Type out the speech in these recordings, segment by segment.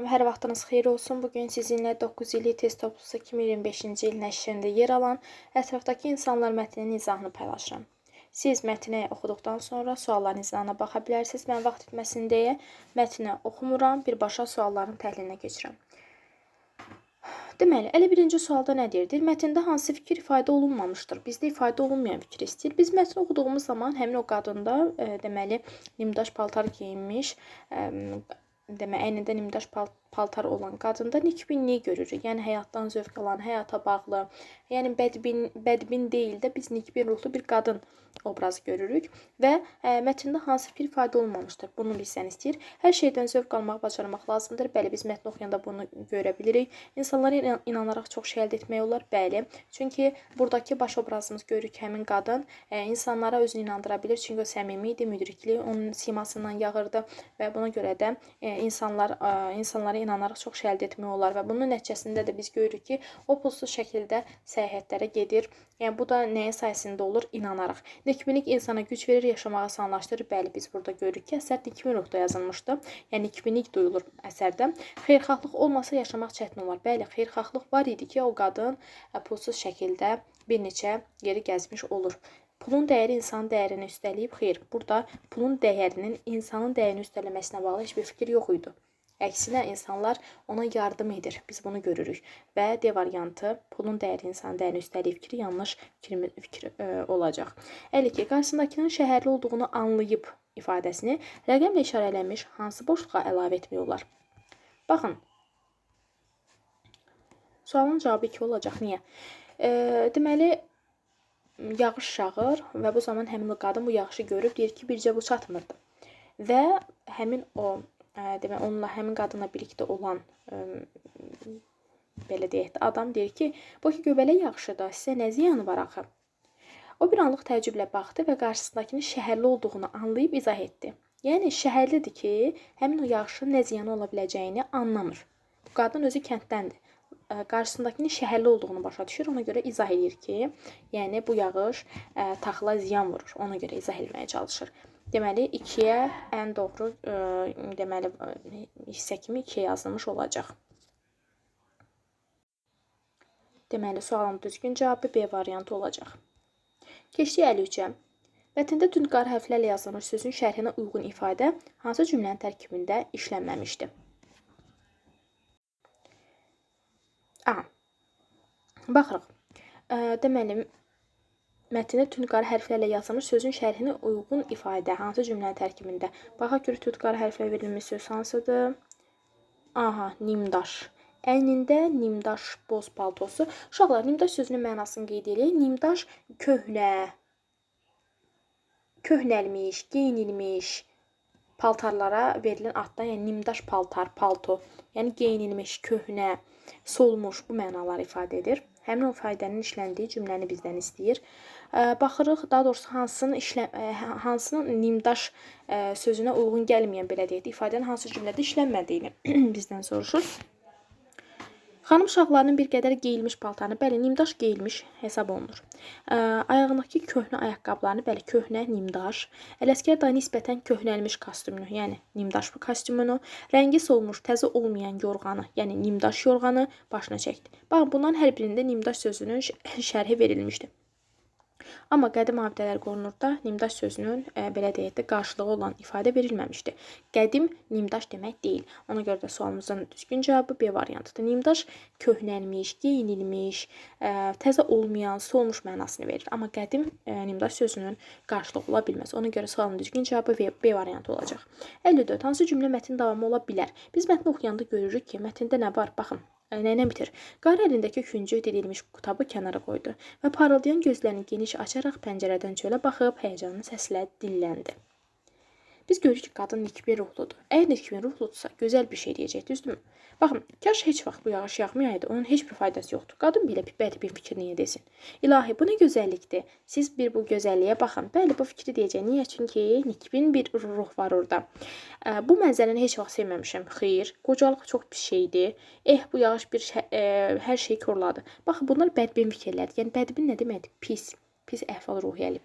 Hər vaxtınız xeyir olsun. Bugün sizinlə 9 illik test toplusu 2025-ci il nəşrində yer alan Ətrafdakı insanlar mətninin izahını paylaşıram. Siz mətni oxuduqdan sonra sualların izahına baxa bilərsiniz. Mən vaxt itməsin deyə mətni oxumuram, birbaşa sualların təhlilinə keçirəm. Deməli, 51-ci sualda nə deyir? Deyir, mətndə hansı fikir ifadə olunmamışdır? Bizdə ifadə olunmayan fikir istəyir. Biz mətni oxuduğumuz zaman həmin o qadında, deməli, nimdaş paltar geyinmiş, demək, əynində nimdaş paltar olan qadında nikbinlik görürük. Yəni həyatdan zövq alan, həyata bağlı, yəni bədbin deyil də biz nikbin ruhlu bir qadın obrazı görürük və mətndə hansı fikir ifadə olunmamışdır? Bunu bizdən istəyir. Hər şeydən zövq almağı bacarmaq lazımdır. Bəli, biz mətni oxuyanda bunu görə bilirik. İnsanlara inanaraq çox şey əldə etmək olar. Bəli. Çünki buradakı baş obrazımız görürük ki, həmin qadın insanlara özünü inandıra bilir. Çünki o səmimi idi, müdrikli, onun simasından yağırdı və buna görə də insanlara inanaraq çox şey əldə etmək olar və bunun nəticəsində də biz görürük ki, o pulsuz şəkildə səyahətlərə gedir. Yəni bu da nəyin sayəsində olur? İnanaraq. Nikbinlik insana güc verir, yaşamağı asanlaşdırır. Bəli, biz burada görürük ki, əsər nikbin ruhda yazılmışdı. Yəni nikbinlik duyulur əsərdə. Xeyirxahlıq olmasa yaşamaq çətin olar. Bəli, xeyirxahlıq var idi ki, o qadın pulsuz şəkildə bir neçə yeri gəzmiş olur. Pulun dəyəri insanın dəyərini üstələyib. Xeyr, burada pulun dəyərinin insanın dəyərini üstələməsinə bağlı heç bir fikir yox idi. Əksinə, insanlar ona yardım edir. Biz bunu görürük. Və D variantı pulun dəyəri insanın dəyərini üstələyib fikri yanlış fikir olacaq. 52. Qarşısındakının şəhərli olduğunu anlayıb ifadəsini rəqəmlə işarələnmiş hansı boşluğa əlavə etmək olar? Baxın, sualın cavabı 2 olacaq. Niyə? Deməli, yağış yağır və bu zaman həmin o qadın bu yağışı görüb deyir ki, bircə bu çatmırdı. Və həmin o demək, onunla həmin qadınla birlikdə olan belə deyək də, adam deyir ki, bu ki göbələk yağışıdır, sizə nə ziyanı var axı? O bir anlıq təəccüblə baxdı və qarşısındakının şəhərli olduğunu anlayıb izah etdi. Yəni şəhərlidir ki, həmin o yağışın nə ziyanı ola biləcəyini anlamır. Bu qadın özü kənddəndir. Qarşısındakının şəhərli olduğunu başa düşür. Ona görə izah edir ki, yəni bu yağış taxıla ziyan vurur. Ona görə izah etməyə çalışır. Deməli, 2-yə ən doğru deməli, hissə kimi 2-yə yazılmış olacaq. Deməli, sualın düzgün cavabı B variantı olacaq. Keçdik 53-ə. Mətndə tünd qara hərflərlə yazılmış sözün şərhinə uyğun ifadə hansı cümlənin tərkibində işlənməmişdi? Aha. Baxırıq. Deməli, mətndə tünd qara hərflərlə yazılmış sözün şərhinə uyğun ifadə hansı cümlənin tərkibində? Baxaq görək tünd qara hərflə verilmiş söz hansıdır? Aha, nimdaş. Əynində nimdaş boz paltosu. Uşaqlar, nimdaş sözünün mənasını qeyd edək. Nimdaş köhnə, köhnəlmiş, geyinilmiş paltarlara verilən addan, yəni nimdaş paltar, palto, yəni geyinilmiş, köhnə, solmuş bu mənaları ifadə edir. Həmin o ifadənin işləndiyi cümləni bizdən istəyir. Baxırıq, daha doğrusu hansının nimdaş sözünə uyğun gəlməyən, belə deyək də, ifadənin hansı cümlədə işlənmədiyini bizdən soruşur. Xanım uşaqlarının bir qədər geyilmiş paltarını, bəli, nimdaş geyilmiş hesab olunur. Ayağındakı köhnə ayaqqabılarını, bəli, köhnə nimdaş, Ələsgər dayı nisbətən köhnəlmiş kostyumunu, yəni nimdaş bu kostyumunu, rəngi solmuş, təzə olmayan yorğanı, yəni nimdaş yorğanı başına çəkdi. Baxın, bunların hər birində nimdaş sözünün şərhi verilmişdi. Amma qədim abidələr qorunur da nimdaş sözünün belə deyək də qarşılığı olan ifadə verilməmişdi. Qədim nimdaş demək deyil. Ona görə də sualımızın düzgün cavabı B variantıdır. Nimdaş köhnəlmiş, geyinilmiş, təzə olmayan, solmuş mənasını verir. Amma qədim nimdaş sözünün qarşılığı ola bilməz. Ona görə sualın düzgün cavabı B variantı olacaq. 54. Hansı cümlə mətnin davamı ola bilər? Biz mətni oxuyanda görürük ki, mətndə nə var? Baxın. Nə bitir? Qarı əlindəki küncü didilmiş qutabı kənara qoydu və parıldayan gözlərini geniş açaraq pəncərədən çölə baxıb həyəcanlı səslə dilləndi. Biz görürük ki, qadın nikbin ruhludur. Əgər nikbin ruhludursa, gözəl bir şey deyəcək, düzdürmü? Baxın, kaş heç vaxt bu yağış yağmayaydı, onun heç bir faydası yoxdur. Qadın belə bir bəd bir fikir niyə desin? İlahi, bu nə gözəllikdir? Siz bir bu gözəlliyə baxın. Bəli, bu fikri deyəcək. Niyə? Çünki nikbin bir ruh var orada. Bu mənzərəni heç vaxt sevməmişəm. Xeyr, qocalıq çox pis şeydir. Bu yağış bir hər şeyi korladı. Baxın, bunlar bədbin fikirlərdir. Yəni bədbin nə deməkdir? Pis, pis əhval-ruhiyyəli.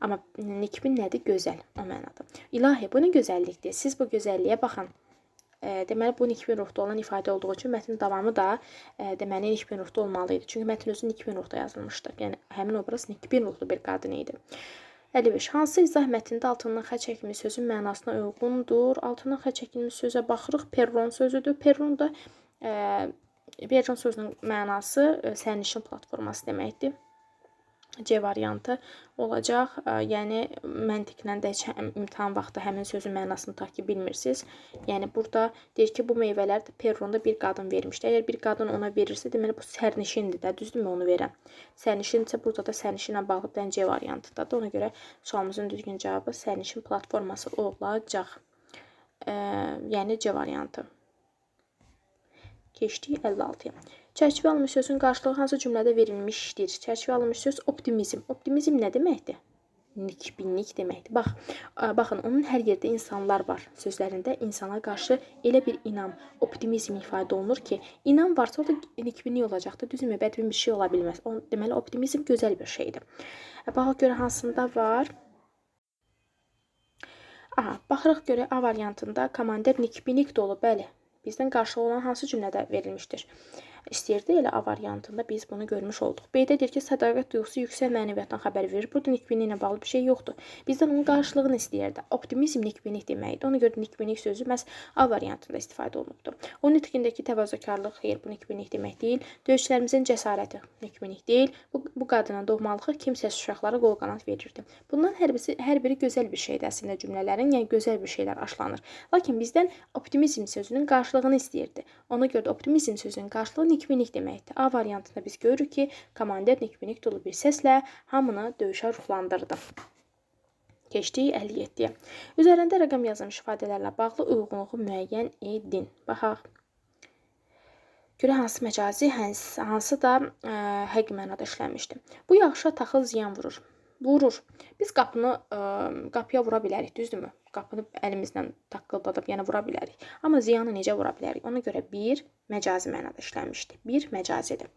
Amma nikbin nədir? Gözəl o mənada. İlahi, bu nə gözəllikdir? Siz bu gözəlliyə baxın. Deməli, bu nikbin ruhda olan ifadə olduğu üçün mətnin davamı da deməli nikbin ruhda olmalı idi. Çünki mətn özü nikbin ruhda yazılmışdı. Yəni həmin obraz nikbin ruhlu bir qadın idi. 55. Hansı izah mətnində altından xətt çəkilmiş sözün mənasına uyğundur? Altından xətt çəkilmiş sözə baxırıq. Perron sözüdür. Perron da perron sözünün mənası sərnişin platforması deməkdir. C variantı olacaq. Yəni məntiqlə də heç imtahan vaxtı həmin sözün mənasını tutaq ki, bilmirsiniz. Yəni burada deyir ki, bu meyvələr perronda bir qadın vermişdi. Əgər bir qadın ona verirsə, deməli bu sərnişindir də, düzdürmü onu verən? Sərnişindirsə, burada da sərnişinlə bağlı bir dənə C variantıdadır. Ona görə sualımızın düzgün cavabı sərnişin platforması olacaq. Yəni C variantı. Keçdik 56-ya. Çərçivə alınmış sözün qarşılığı hansı cümlədə verilmişdir? Çərçivə alınmış söz optimizm. Optimizm nə deməkdir? Nikbinlik deməkdir. Bax, baxın, onun hər yerdə insanlar var sözlərində insana qarşı elə bir inam, optimizm ifadə olunur ki, inam varsa orada nikbinlik olacaqdır. Düzdürmü? Bədbin bir şey ola bilməz. Deməli, optimizm gözəl bir şeydir. Baxaq görə hansında var? Aha, baxırıq görə A variantında komandir nikbinlik dolu. Bəli. Bizdən qarşılığı olan hansı cümlədə verilmişdir? İstəyirdi, elə A variantında biz bunu görmüş olduq. B-də deyir ki, sədaqət duyğusu yüksək mənəviyyatdan xəbər verir. Burada nikbinliklə bağlı bir şey yoxdur. Bizdən onun qarşılığını istəyirdi. Optimizm nikbinlik deməkdir. Ona görə nikbinlik sözü məhz A variantında istifadə olunubdur. O nitqindəki təvazökarlıq, xeyr, bu nikbinlik demək deyil. Döyüşçülərimizin cəsarəti nikbinlik deyil. Bu qadının doğmalığı kimsəsiz uşaqlara qol qanad verirdi. Bundan hər biri gözəl bir şeydir əslində cümlələrin, yəni gözəl bir şeylər aşlanır. Lakin bizdən optimizm sözünün qarşılığını istəyirdi. Ona görə də optimizm sözünün qarşılığı nikbinlik deməkdir. A variantında biz görürük ki, komandir nikbinlik dolu bir səslə hamını döyüşə ruhlandırdı. Keçdik 57-yə. Üzərində rəqəm yazılmış ifadələrlə bağlı uyğunluğu müəyyən edin. Baxaq. Görək hansı məcazi, hansı da həqiqi mənada işlənmişdir. Bu yağışa taxıl ziyan vurur. Vurur. Biz qapını qapıya vura bilərik, düzdürmü? Qapını əlimizlə taqqıldadıb, yəni vura bilərik. Amma ziyanı necə vura bilərik? Ona görə bir məcazi mənada işlənmişdir. Bir məcazidir.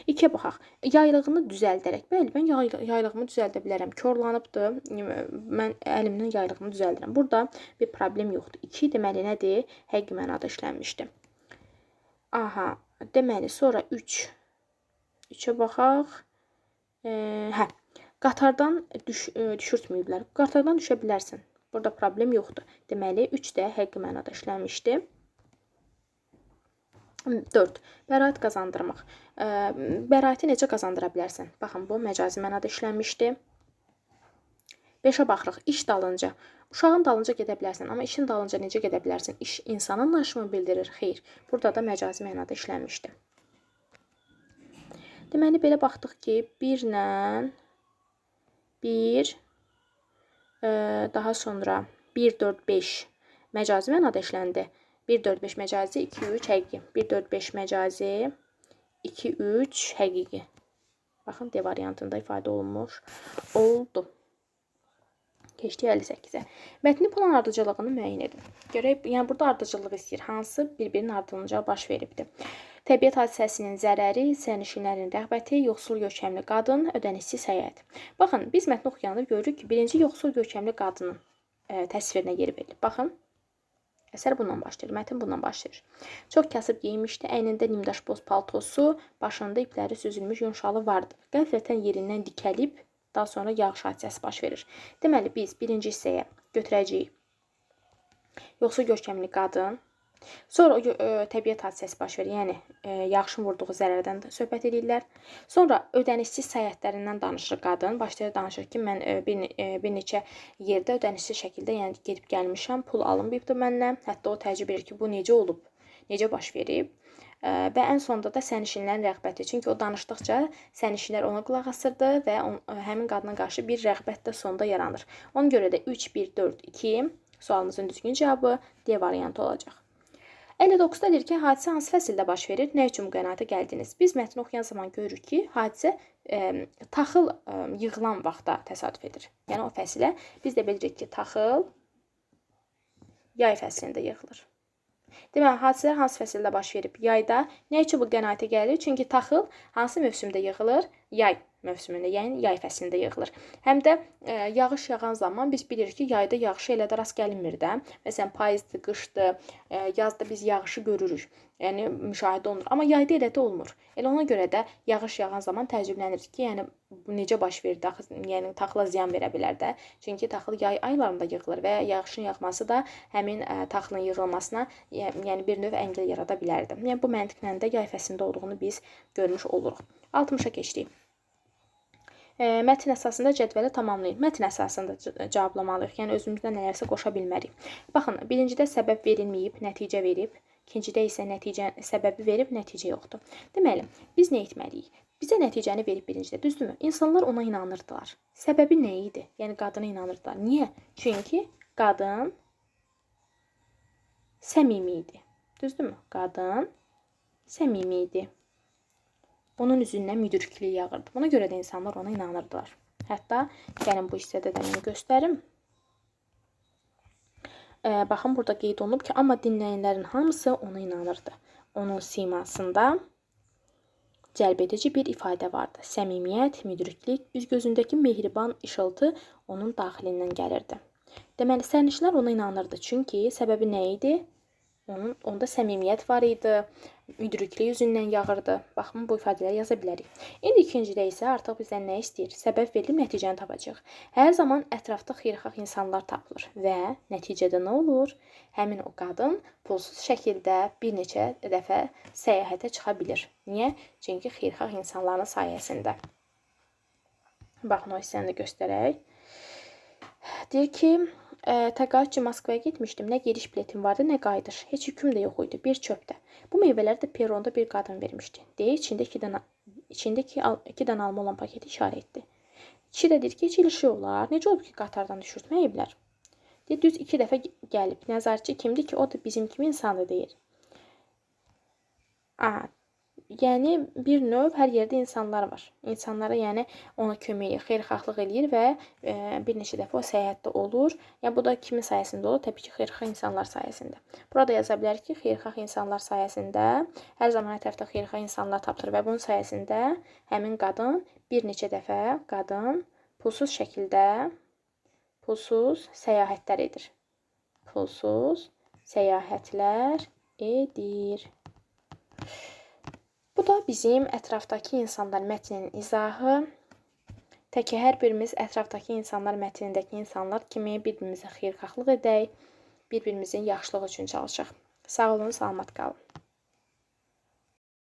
2-yə baxaq. Yaylığını düzəldərək. Bəli, mən yaylığımı düzəldə bilərəm. Korlanıbdır. Mən əlimlə yaylığımı düzəldirəm. Burada bir problem yoxdur. 2 deməli nədir? Həqiqi mənada işlənmişdir. Aha, deməli sonra 3. 3-ə baxaq. Hə. Qatardan düşürtməyiblər. Qatardan düşə bilərsən. Burada problem yoxdur. Deməli, 3 də həqiqi mənada işlənmişdi. 4. Bəraət qazandırmaq. Bəraəti necə qazandıra bilərsən? Baxın, bu məcazi mənada işlənmişdi. 5-ə baxırıq. İş dalınca. Uşağın dalınca gedə bilərsən, amma işin dalınca necə gedə bilərsən? İş insanın anlaşımı bildirir. Xeyr. Burada da məcazi mənada işlənmişdi. Deməli, belə baxdıq ki, 1 ilə 1, daha sonra 1, 4, 5 məcazi mənada işləndi. 1, 4, 5 məcazi, 2, 3 həqiqi. 1, 4, 5 məcazi, 2, 3 həqiqi. Baxın, D variantında ifadə olunmuş oldu. Keçdik 58-ə. Mətni plan ardıcıllığını müəyyən edin. Görək, yəni burada ardıcıllıq istəyir. Hansı bir-birinin ardınca baş veribdir? Təbiət hadisəsinin zərəri, sərnişinlərin rəğbəti, yoxsul görkəmli qadın, ödənişsiz həyat. Baxın, biz mətni oxuyanda görürük ki, birinci yoxsul görkəmli qadının təsvirinə yer verilib. Baxın, əsər bundan başlayır, mətn bundan başlayır. Çox kasıb geyinmişdi, əynində nimdaş boz paltosu, başında ipləri süzülmüş yun şalı vardı. Qəflətən yerindən dikəlib, daha sonra yağış hadisəsi baş verir. Deməli, biz birinci hissəyə götürəcəyik yoxsul görkəmli qadın. Sonra təbiət hadisəsi baş verir. Yəni yağışın vurduğu zərərdən də söhbət edirlər. Sonra ödənişsiz səyahətlərindən danışır qadın. Başlayır danışır ki, mən bir neçə yerdə ödənişsiz şəkildə, yəni gedib gəlmişəm, pul alınmayıbdı məndən. Hətta o təəccüb edir ki, bu necə olub, necə baş verib. Və ən sonda da sərnişinlərin rəğbəti. Çünki o danışdıqca sərnişinlər ona qulaq asırdı və həmin qadına qarşı bir rəğbət də sonda yaranır. Ona görə də 3, 1, 4, 2 sualımızın düzgün cavabı D variantı olacaq. 59-da deyir ki, hadisə hansı fəsildə baş verir? Nə üçün bu qənaətə gəldiniz? Biz mətni oxuyan zaman görürük ki, hadisə taxıl yığılan vaxta təsadüf edir. Yəni o fəsilə biz də bilirik ki, taxıl yay fəslində yığılır. Deməli, hadisələr hansı fəsildə baş verib? Yayda. Nə üçün bu qənaətə gəlir? Çünki taxıl hansı mövsümdə yığılır? Yay. mövsümündə, yəni yay fəslində yığılır. Həm də yağış yağan zaman biz bilirik ki, yayda yağışı elə də rast gəlinmir də. Məsələn, payızdır, qışdır, yazda biz yağışı görürük. Yəni müşahidə olunur. Amma yayda elə də olmur. Elə ona görə də yağış yağan zaman təəccüblənirik ki, yəni bu necə baş verdi? Axı, yəni taxıla ziyan verə bilər də. Çünki taxıl yay aylarında yığılır və yağışın yağması da həmin taxılın yığılmasına yəni bir növ əngəl yarada bilərdi. Yəni bu məntiqlə də yay fəslində olduğunu biz görmüş oluruq. 60-a keçdik. Mətn əsasında cədvəli tamamlayın. Mətn əsasında cavablamalıyıq. Yəni özümüzdən nələrsə qoşa bilmərik. Baxın, birincidə səbəb verilməyib, nəticə verib. İkincidə isə nəticə səbəbi verib, nəticə yoxdur. Deməli, biz nə etməliyik? Bizə nəticəni verib birincidə, düzdürmü? İnsanlar ona inanırdılar. Səbəbi nə idi? Yəni qadına inanırdılar. Niyə? Çünki qadın səmimi idi. Düzdürmü? Qadın səmimi idi. Onun üzündən müdriklik yağırdı. Buna görə də insanlar ona inanırdılar. Hətta gəlin bu hissədə də mən göstərim. Baxın, burada qeyd olunub ki, amma dinləyənlərin hamısı ona inanırdı. Onun simasında cəlb edici bir ifadə vardı. Səmimiyyət, müdriklik, üz-gözündəki mehriban işıltı onun daxilindən gəlirdi. Deməli, sərnişinlər ona inanırdı. Çünki səbəbi nə idi? Onda səmimiyyət var idi, müdriklik üzündən yağırdı. Baxın, bu ifadələri yaza bilərik. İndi ikincidə isə artıq bizdən nə istəyir? Səbəb verilib, nəticəni tapacağıq. Hər zaman ətrafda xeyirxah insanlar tapılır və nəticədə nə olur? Həmin o qadın pulsuz şəkildə bir neçə dəfə səyahətə çıxa bilir. Niyə? Çünki xeyirxah insanların sayəsində. Baxın, o hissəni də göstərək. Deyir ki, təqaüd üçün Moskvaya getmişdim. Nə gediş biletim vardı, nə qayıdış. Heç yüküm də yox idi. Bir çöp də. Bu meyvələri də peronda bir qadın vermişdi. Deyə içində iki dənə alma olan paketi işarə etdi. Kişi də deyir ki, heç elə şey olar. Necə olub ki, qatardan düşürtməyiblər? Deyir, düz 2 dəfə gəlib. Nəzarətçi kimdir ki, o da bizim kimi insandır, deyir. Aha. Yəni bir növ hər yerdə insanlar var. İnsanlara yəni ona kömək, xeyirxahlıq eləyir və bir neçə dəfə o səyahətdə olur. Yəni bu da kimin sayəsində olur? Təbii ki, xeyirxah insanlar sayəsində. Burada yaza bilərik ki, xeyirxah insanlar sayəsində hər zaman ətrafda xeyirxah insanlar tapılır və bunun sayəsində həmin qadın bir neçə dəfə pulsuz şəkildə pulsuz səyahətlər edir. Pulsuz səyahətlər edir. Bu da bizim ətrafdakı insanlar mətninin izahı. Tək ki, hər birimiz ətrafdakı insanlar mətnindəki insanlar kimi bir-birimizə xeyirxahlıq edək, bir-birimizin yaxşılığı üçün çalışaq. Sağ olun, salamat qalın.